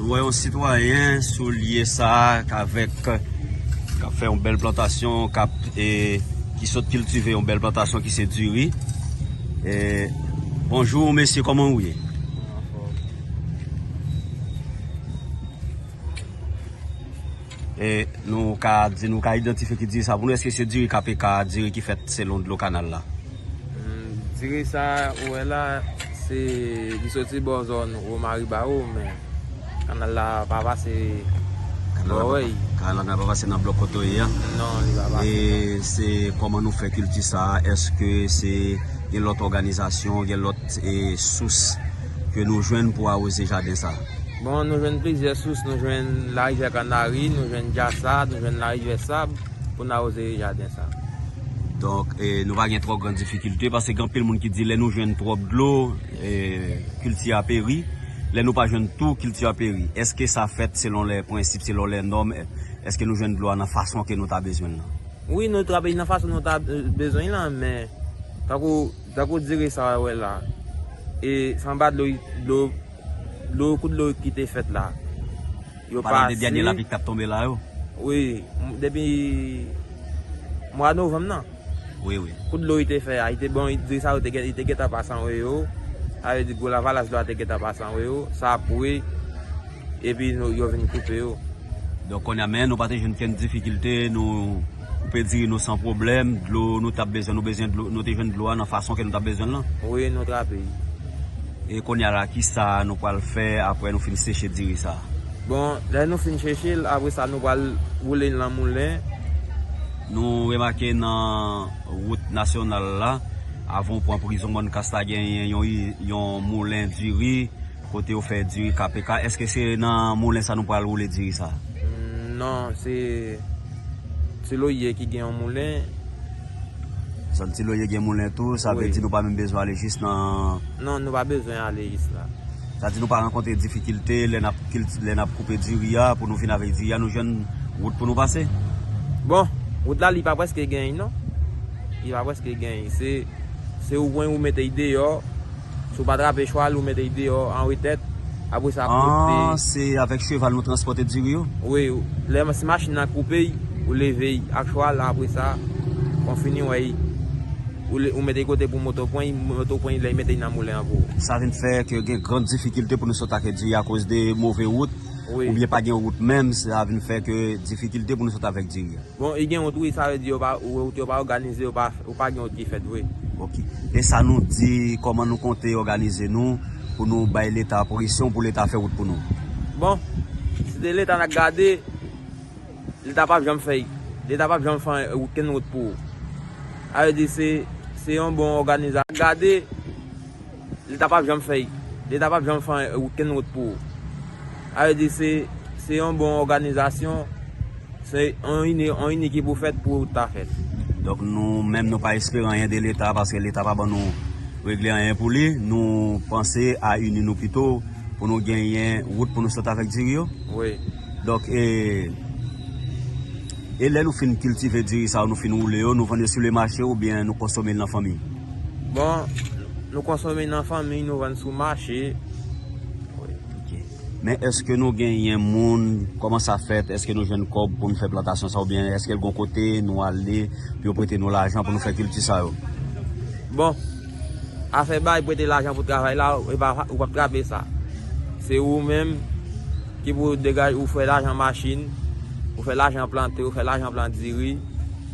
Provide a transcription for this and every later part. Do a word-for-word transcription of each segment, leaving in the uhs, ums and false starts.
Nou wè yon sitwayen sou lye sa a k avèk, k ap fè yon bèl plantasyon, k ap, e, ki sot kiltive yon bèl plantasyon ki se diri. E, bonjou, mesye, kòman ou ye? E, nou ka di, nou ka idantifye ki diri sa pou nou? Èske se diri K P K, diri ki fèt selon dlo kanal la? Hmm, diri sa ou wè la, se, li soti bò zòn Womari Bawo, men kanal la pa pase bò, wi. Kanal la pa pase nan blòk kote w ye a? Non, li pa pase. E se kòman nou fè kilti sa a? Èske se gen lòt òganizasyon, gen lòt, e, sous ke nou jwenn pou awoze jaden sa a? Bon, nou jwenn plizyè sous. Nou jwenn larivyè Kanari, nou jwenn Dyasa, nou jwenn larivyè Sab pou n awoze jaden sa. Donk, e, nou pa gen twò gran difikilte, paske gen anpil moun ki di lè nou jwenn twòp dlo, e, kilti a peri. Lè nou pa jwenn tou, kilti a peri. Èske sa fèt selon lè prensip, selon lè nòm? Èske nou jwenn dlo a nan fason ke nou ta bezwen l lan? Wi, nou trape nan fason nou ta, e, bezwen l lan, men tankou, tankou diri sa w wè la, e, se anba dlo, dlo, dlo, kout dlo ki te fèt la. Yo pase. Ou pale de dènye lapli k t ap tonbe la yo? Wi, m-, depi mwa novanm nan. Wi, wi. Kout dlo li te fè a, li te bon, diri sa yo te gen, li te gentan pase anwo yo. Sa vle di gwo lavalas dlo a te gentan pase anwo yo. Sa pwe. Epi nou, yo vin koupe yo. Donk, kounye a, men nou pa te jwenn kenn difikilte, nou koupe diri nou san pwoblèm, dlo nou t ap bezwen, nou bezwen dlo, nou te jwenn dlo a nan fason ke nou t ap bezwen l lan. Wi, nou trape l. E kounye a la, kisa nou pral fè apre nou fin seche diri sa a? Bon, lè nou fin seche l, apre sa, nou pral woule l nan moulen. Nou remake nan wout nasyonal la, avan w pran prizon Mòn Kas la, genyen yon, yon moulen diri, kote yo fè diri K P K. Èske se nan moulen sa nou pral woule diri sa? Mm, non, se Ti Loye ki gen yon moulen. Zòn Ti Loye gen moulen tou, sa vle di nou pa menm bezwen ale jis nan... Non, nou pa bezwen ale jis la. Sa di nou pa rankontre difikilte lè n ap kilti-, lè n ap koupe diri a, pou nou vin avèk diri a, nou jwenn wout pou nou pase? Bon, wout la, li pa prèske genyen, non. Li pa prèske genyen. Se, se ou pran, ou mete l deyò. Si w pa trape chwal, ou mete l deyò an retèt. Apre sa, pote. Ah, se avèk cheval nou transpòte diri yo? Wi, lè si machin nan koupe, ou leve ak chwal, apre sa, kon fini, wè, ou, le- ou mete kote pou moto pran, moto pran, lè mete nan moulen an pou ou. Sa vin fè ke gen gran difikilte pou nou sot ak diri akoz de move wout, wi, oubyen pa gen wout menm, sa vin fè ke difikilte pou nou sot avèk diri a. Bon, e gen wout, wi, sa vle di yo pa, wout yo pa òganize, yo pa, yo pa gen wout ki fèt vre. Ok. E sa nou di, kòman nou konte òganize nou pou nou bay Leta presyon pou Leta fè wout pou nou? Bon, si te Leta n ap gade, Leta p ap janm fè, Leta p ap janm fè okenn wout pou ou. Sa vle di se, se yon bon òganizasyon. Gade, Leta p ap janm fè, Leta p ap janm fè okenn wout pou ou. Sa vle di se, se yon bon òganizasyon, se yon ini, yon ini ki pou fèt pou wout ta fèt. Donk nou menm nou pa espere anyen de Leta paske Leta pa ban nou regle anyen pou li. Nou panse a ini nou pito pou nou genyen wout pou nou sot avèk diri yo. Wi. Donk, e, e lè nou fin kiltive diri sa yo, nou fin woule yo, nou vann yo sou le mache oubyen nou konsome l nan fanmi? Bon, nou konsome nan fanmi, nou vann sou mache. Wi. Ok. Men èske nou genyen moun, kòman sa fèt? Èske nou jwenn kòb pou nou fè plantasyon sa oubyen èske l gon kote nou ale pou yo prete nou lajan pou nou fè kilti sa yo? Bon, afè bay prete lajan pou travay la, e pa, ou p ap trape sa. Se ou menm ki pou degaj, ou fè lajan machin, ou fè lajan plante, ou fè lajan plant diri,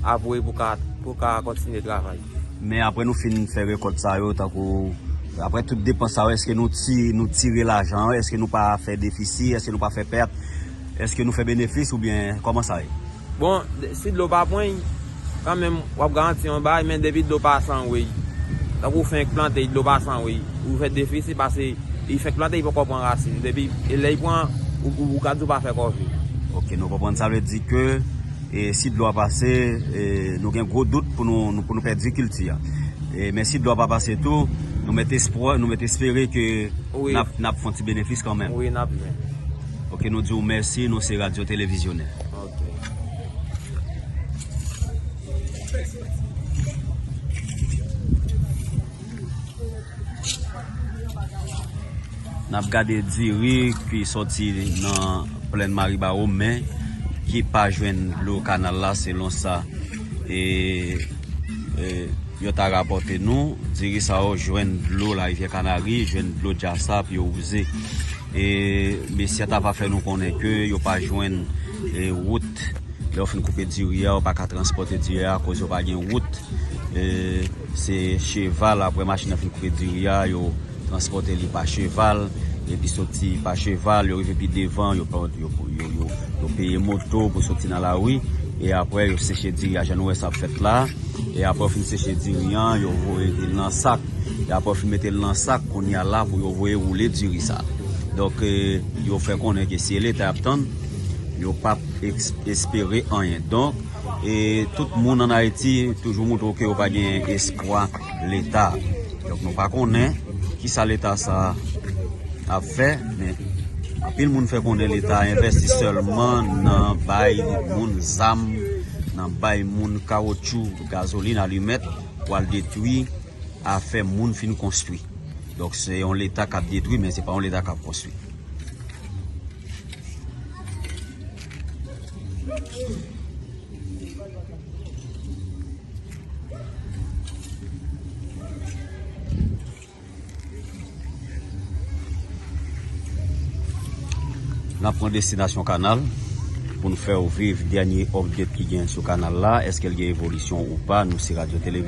apre pou ka, pou ka kontinye travay. Men apre nou fin fè rekòt sa yo, tankou, apre tout depans sa yo, èske nou ti-, nou tire lajan an? Èske nou pa fè defisi? Èske nou pa fè pèt? Èske nou fè benefis oubyen kòman sa ye? Bon, de- si dlo pa pran, kanmenm, w ap garanti yon bagay, men depi dlo pase anwo l, tankou w fenk plante, dlo pase anwo l, ou fè defisi, pase li fenk plante, li poko pran rasin. Depi, e lè l pran, ou, ou, ou ka di w pa fè kòve. Ok, nou konprann. Sa vle di ke, e, si dlo a pase, e, nou gen gwo dout pou nou, nou, pou nou pèdi kilti a. E, men si dlo a pa pase tou, nou met espwa, nou met espere ke, wi, n ap, n ap fè yon ti benefis kanmenm. Wi, n ap jwenn. Ok, nou di w mèsi, nou se Radyo Televizyonè. Ok. N ap gade diri ki soti nan plèn Maribawo, men ki pa jwenn dlo kanal la, selon sa e, e, yo ta rapòte nou. Diri sa yo jwenn dlo Larivyè Kanari, jwenn dlo Dyasap, yo wouze. E mesye a ta va fè nou konnen ke yo pa jwenn, e, wout. Lè yo fin koupe diri a, yo pa ka transpòte diri a akoz yo pa gen wout. E, se cheval, apre machin nan fin koupe diri a, yo transpòte li pa cheval, epi soti pa cheval, yo rive pi devan, yo, yo, yo, yo, yo peye moto pou soti nan lari, e apre yo seche diri a, jan nou wè sa ap fèt la, e apre yo fin seche diri an, yo voye l nan sak, e apre yo fin mete l nan sak, kounye a la pou yo voye woule diri sa. Donk, e, yo fè konnen ke si e Leta y ap tann, yo p ap eks-, espere anyen. Donk, e tout moun ann Ayiti toujou montre w ke yo pa gen espwa Leta. Donk, nou pa konnen kisa Leta sa ap fè, men anpil moun fè konnen Leta envèsti sèlman nan bay moun zam, nan bay moun kawotchou, gazolin, alimèt, pou al detwi afè moun fin konstwi. Donk, se yon Leta k ap detwi, men se pa yon Leta k ap konstwi. N ap pran destinasyon kanal pou n fè w viv dènye update ki gen sou kanal la. Èske l gen evolisyon ou pa? Nou se Radyo Televizyon